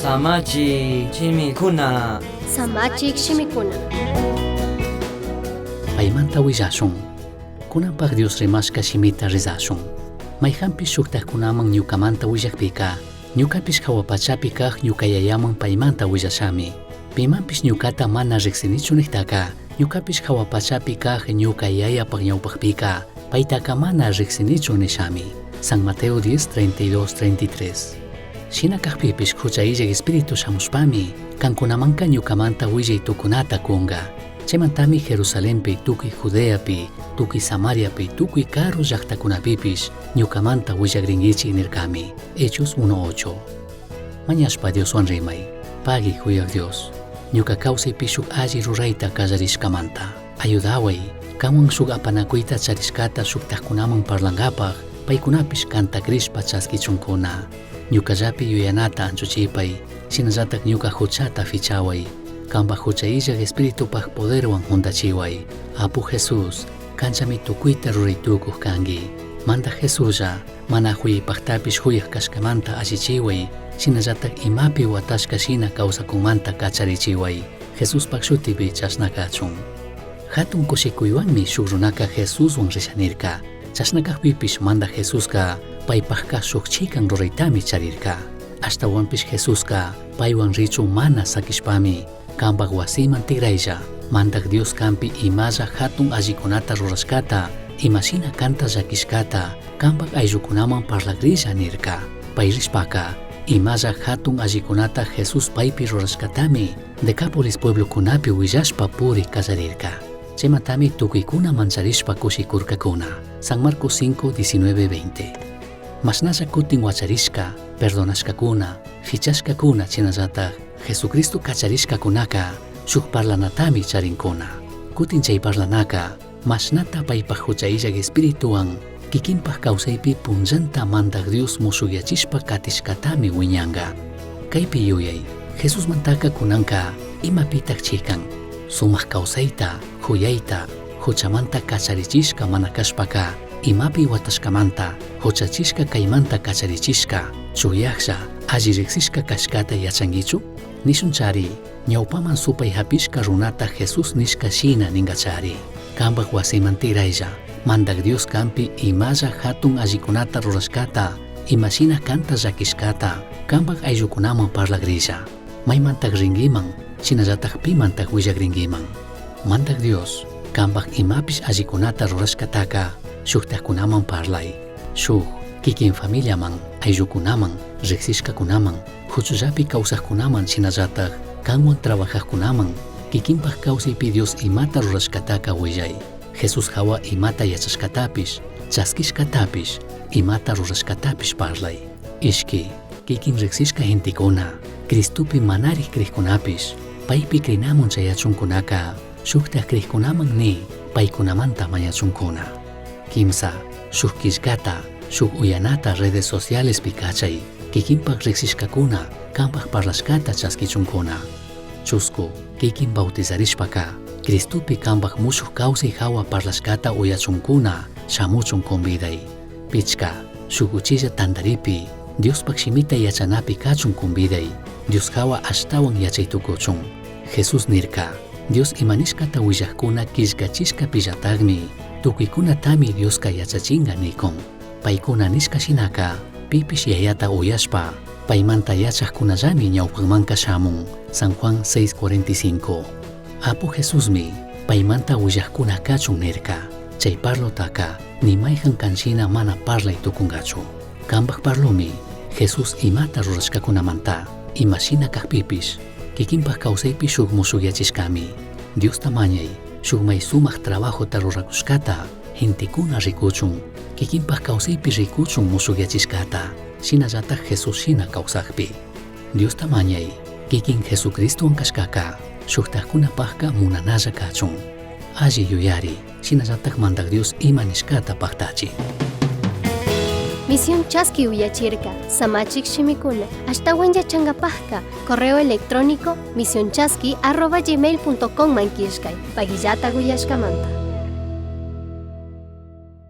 Samachik shimikuna. Samachik shimikuna. Paymanta willashun. Kunanpaj Dios rimashka shimita rizashun. Mayhanpish shuktajkunaman ñukamanta willakpika, ñukapish jahua pachapi kaj ñuka yayaman paymanta willashami. Pimanpish ñukata mana riksinichu nijtaka, ñukapish jahua pachapi kaj ñuka yayapaj ñawpajpika, paytaka mana riksinichu nishami. San Mateo 10, 32, 33. Shina kajpipish jucha illaj espíritu shamushpami, kankunamanka ñukamanta willay tukunata kunga. Chaymantami Jerusalenpi, tukuy Judeapi, tukuy Samariapi, tukuy karu llaktakunapipish ñukamanta willagringuichik nirkami. Hechos 1.8. Mañashpa Dioswan rimay, pagui huyaj Dios. Ñuka kawsaypi shuk alli rurayta kallarishkamanta. Ayudaway, kanwan shuk apanakuyta charishkata shuktajkunaman parlankapaj, paykunapish kanta crishpa chaskichunkuna. Ñukallapi yuyanata anchuchipay, shinallatak ñuka huchata fichaway. Kanpaj hucha illaj espiritupaj poderwan juntachiway. Apu Jesús, kanchami tukuyta ruray tukuj kanki. Mandaj Jesuslla, mana huyaypajtapish huyaj kashkamanta allichiway, shinallatak imapi watashka shina kawsakunmanta kacharichiway. Jesuspaj shutipi chashna kachun. Hatun kushikuywanmi shuk runaka Jesuswan risha nirka. Chashna kajpipish Mandaj Jesuska paypajka shuk chikan ruraytami charirka. Ashtawanpish Jesuska paywan richun mana sakishpami kanpaj wasiman tigraylla. Mandaj Dios kanpi imalla hatun allikunata rurashkata, imashina kanta llakishkata, kanpaj ayllukunaman parlagrilla nirka. Pay rishpaka, imalla hatun allikunata Jesús paypi rurashkatami Decápolis pueblokunapi willashpa puri kallarirka. Chaymantami tukuykuna mancharishpa kushikurkakuna. San Marcos 5, 19, 20. Mashnalla kutin wacharishka, perdonashkakuna, fichashkakuna shinallatak Jesucristo kacharishkakunaka shuk parlanatami charinkuna. Kutin chay parlanaka mashnata paypaj hucha illaj espirituwan kikinpaj kawsaypi punllanta Mandaj Dios mushukyachishpa katishkatami wiñanka. Kaypi yuyay, Jesusmantaka kunanka imapitak chikan, sumak kawsayta, huyayta, huchamanta kacharichishka mana kashpaka, imapi watashkamanta, huchachishka kaymanta kacharichishka, chuyajlla, alli riksishka kashkata yachankichu? Nishunchari, ñawpaman supay hapishka runata Jesús nishka shina ninkachari. Kanpaj wasiman tigraylla, Mandaj Dios kanpi imalla hatun allikunata rurashkata, imashina kanta llakishkata, kanpaj ayllukunaman parlagrilla. Maymantak rinkiman, shinallatak pimantak willagrinkiman. Mandaj Dios, kanpaj imapish allikunata rurashkataka, shuktajkunaman parlay. Shuk, kikin familiaman, ayllukunaman, riksishkakunaman, huchullapi kawsajkunaman shinallatak kanwan trabajajkunaman, kikinpaj kawsaypi Dios imata rurashkataka willay. Jesús hawa imata yachashkatapish, chaskishkatapish, imata rurashkatapish parlay. Ishki, kikin riksishka gentekuna, Cristopi manarij crijkunapish, paypi crinamun chayachunkunaka, shuktaj crijkunaman ni, paykunamanta mañachunkuna. Kimsa, shuk killkata, shuk uyanata redes socialespi kachay, kikinpaj riksishkakuna, kanpaj parlashkata chaskichunkuna. Chusku, kikin bautizarishpaka, Cristopi kanpaj mushuk kawsay hawa parlashkata uyachunkuna, shamuchun conviday. Pichka, shuk uchilla tantaripi, Diospaj shimita yachanapi kachun conviday, Dios hawa ashtawan yachay tukuchun. Jesús nirka, Dios imanishkata willajkuna killkachishkapillatakmi, tukuykunatami Dioska yachachinga nikun. Paykuna nishka shinaka, pipish yayata uyashpa, paymanta yachajkunallami ñawpakmanka shamun. San Juan 6:45. Apu Jesusmi, paymanta willajkuna kachun nirka. Chay parlotaka, ni mayhan kanshina mana parlay tukungachu. Kanpaj parlomi, Jesús imata rurashkakunamanta, imashina kajpipish, kikinpaj kawsaypi shuk mushukyachishkami. Diosta mañay, shuk may sumak trabajota rurakushkata, gentekuna rikuchun, kikinpaj kawsaypi rikuchun mushukyachishkata, shinallatak Jesús shina kawsakpi. Diosta mañay, kikin Jesucristowan kashkaka, shuktajkunapajka munanalla kachun. Alli yuyari, shinallatak Mandaj Dios ima nishkata paktachi. Misión Chaski uyachirka, Samachik shimikuna, ashtawan yachangapajka, correo electrónico misionchaski@gmail.com man killkay, pagillata uyashkamanta.